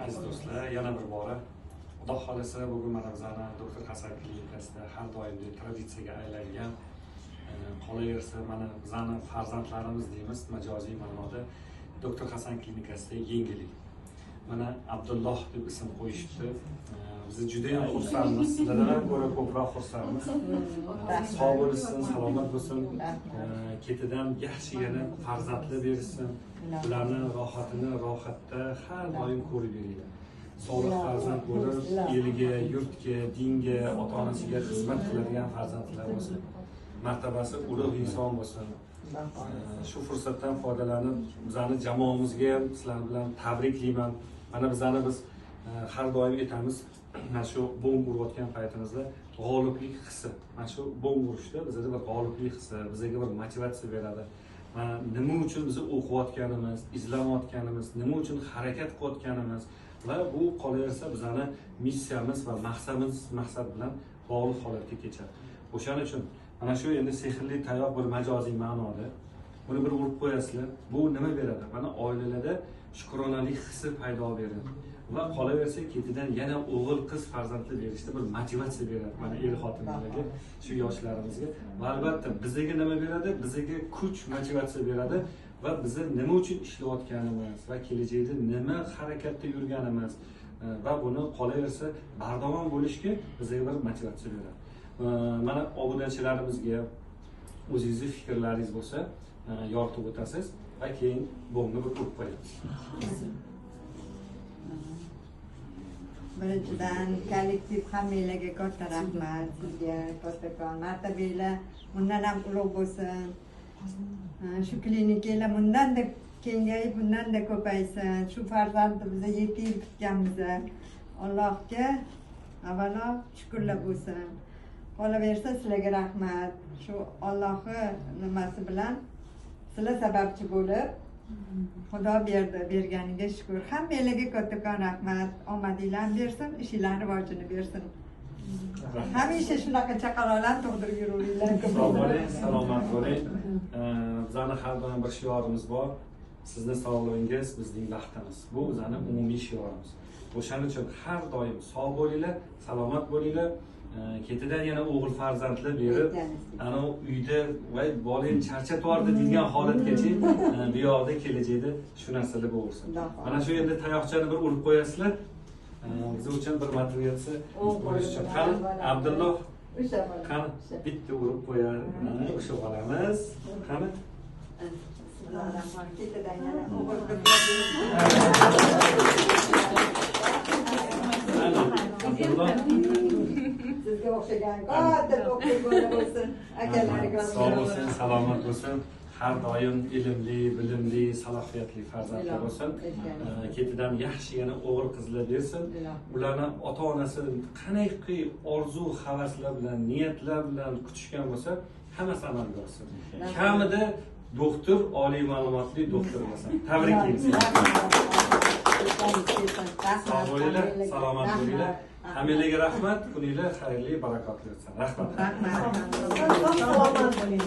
Aziz do'stlar, yana bir bora Xudo xohlasa bugun mana bizani Doktor Hasan klinikasida har doimdek traditsiyaga aylangan, qolaversa mana bizani farzandlarimiz deymiz majoziy ma'noda, Doktor Hasan klinikasida yengillik. Mana Abdulloh deb ism qo'yishibdi. Biz juda ham xursandmiz. Sizlardan ham ko'ra ko'proq xursandmiz. Sog' bo'lsin, salomat bo'lsin. Ketidan yaxshi yana farzandlar bersin. Ularni rohatini rohatda har doim ko'rib beringlar. Solih farzand bo'lib, eliga, yurtga, dinga, ota-onasiga xizmat qiladigan farzandlar bo'lsin. Martabasi ulug' inson bo'lsin. Shu fursatdan foydalanib bizani jamoamizga ham sizlar bilan tabriklayman. Mana bizani biz har doim aytamiz, mana shu bomba urayotgan paytimizda g'oliblik hissi, mana shu bomba urishda bizada bir g'oliblik hissi, bizga bir motivatsiya beradi. Mana nima uchun biz o'qiyotganimiz, izlanayotganimiz, nima uchun harakat qilayotganimiz va bu qolaversa bizani missiyamiz va maqsadimiz maqsad bilan bog'liq holatga kechadi. O'shaning uchun mana shu endi sehrli tayoq bir majoziy ma'noda. Buni bir urib qo'yasizlar. Bu nima beradi? Mana oilalarda shukronalik hissi paydo beradi va qolaversa ketidan yana o'g'il qiz farzandli berishda bir motivatsiya beradi mana er xotinlarga, shu yoshlarimizga. Va albatta bizga nima beradi? Bizga kuch, motivatsiya beradi va bizni nima uchun ishlayotganimiz va kelajakda nima harakatda yurganimiz va buni qolaversa bardavom bo'lishga bizga bir motivatsiya beradi. Mana obunachilarimizga o'zingizni fikrlaringiz bo'lsa yoritib o'tasiz va keyin bombani bir urib qo'yamiz. Birinchidan kollektiv hammanglarga katta rahmat, sizga kattakon martabanglar bundan ham ulug' bo'lsin. Shu klinikalar bundan-da kengayib, bundan-da ko'paysin. Shu farzandni biz 7 yil kutganmiz. Allohga avvalo shukrlar bo'lsin. Qolaversa sizlarga rahmat. Shu Allohni nimasi bilan sizlar sababchi bo'lib Xudo berdi, berganiga shukur. Hammanglarga kattakon rahmat. Omadinglarni bersin, ishinglarni rivojini bersin. Hamisha shunaqa chaqaloqlarni tug'dirib yuraveringlar. Sog' bo'ling, salomat bo'ling. Bizani har doim bir shiorimiz bor. Sizni sog'lig'ingiz bizning baxtimiz. Bu bizani umumiy shiorimiz. O'shaning uchun har doim sog' bo'linglar, salomat bo'linglar. Ketidan yana o'g'il farzandlar berib, ana uyda voy bolang charchatvordi degan holatgacha bu yoqda kelajakda shu narsalar bo'lsin. Mana shu endi tayoqchani bir urib qo'yasizlar. Biz uchun bir motivatsiya bo'lish uchun. Qani Abdulloh, qani bitta urib qo'yar, o'sha olamiz. Qani ketidan yana o'g'il Abdulloh sizga o'xshagan katta doktor bo'lsin, akalariga sog' bo'lsin, salomat bo'lsin. Har doim ilmli, bilimli, salohiyatli farzandlar bo'lsin. Ketidan yaxshi yana o'g'il qizlar bersin. Ularni ota-onasi qanaqay orzu havaslar bilan, niyatlar bilan kutishgan bo'lsa, hammasi amalga oshsin. Kamida doktor, oliy ma'lumotli doktor bo'lsin. Tabriklaymiz. Sog' bo'linglar, salomat bo'linglar. Hammanglarga rahmat, kuninglar xayrli, barakotli o'tsin. Rahmat. Rahmat. Salomat bo'ling.